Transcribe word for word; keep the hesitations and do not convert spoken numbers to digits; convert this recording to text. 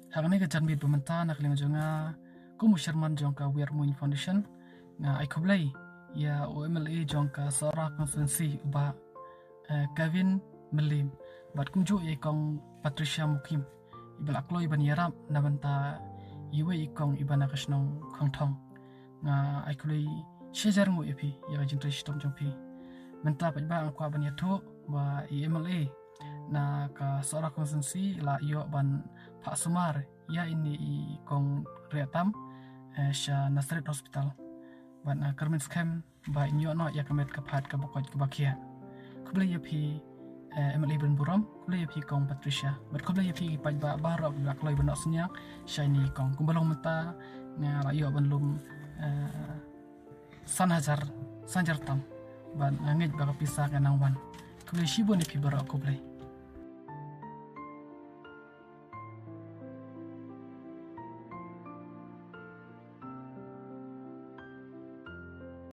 Ha kane ka janmiet ba mynta na ka liang jong nga kum u chairman jong ka Weirmuin Foundation, nga ai khublei ïa u M L A jong ka Sohra constituency u Bah eh, Kevin Mylliem bad kumjuh ïa i Kong Patricia Mukim iba la kloi ban ïarap na bynta iwei i kong iba na ka shnong Khongthong. Nga ai khublei shihajar nguh ïa phi ïa ka jingtrei shitom jong phi. Mynta pat ba nga kwah ban ïathuh ba i M L A na ka Sohra constituency la ïoh ban phah sumar ïa ine i Kong Riahtam eh, sha Nazareth Hospital. Bad nga kyrmen skhem ba in ïoh noh ïa ka met ka phad kaba koit kaba khiah. Khublei ïa phi eh, M L A ban burom, khublei ïa phi Kong Patricia. Bad khublei ïa phi ki paidbah baroh kiba la kloi ban noh synñiang sha ine i kong. Kumba long mynta nga la ïoh ban lum eh, san hajar, san hajar tam. Bad nga ngeit ba ka pisa ka nang wan. Khublei shibun ïa phi baroh, khublei.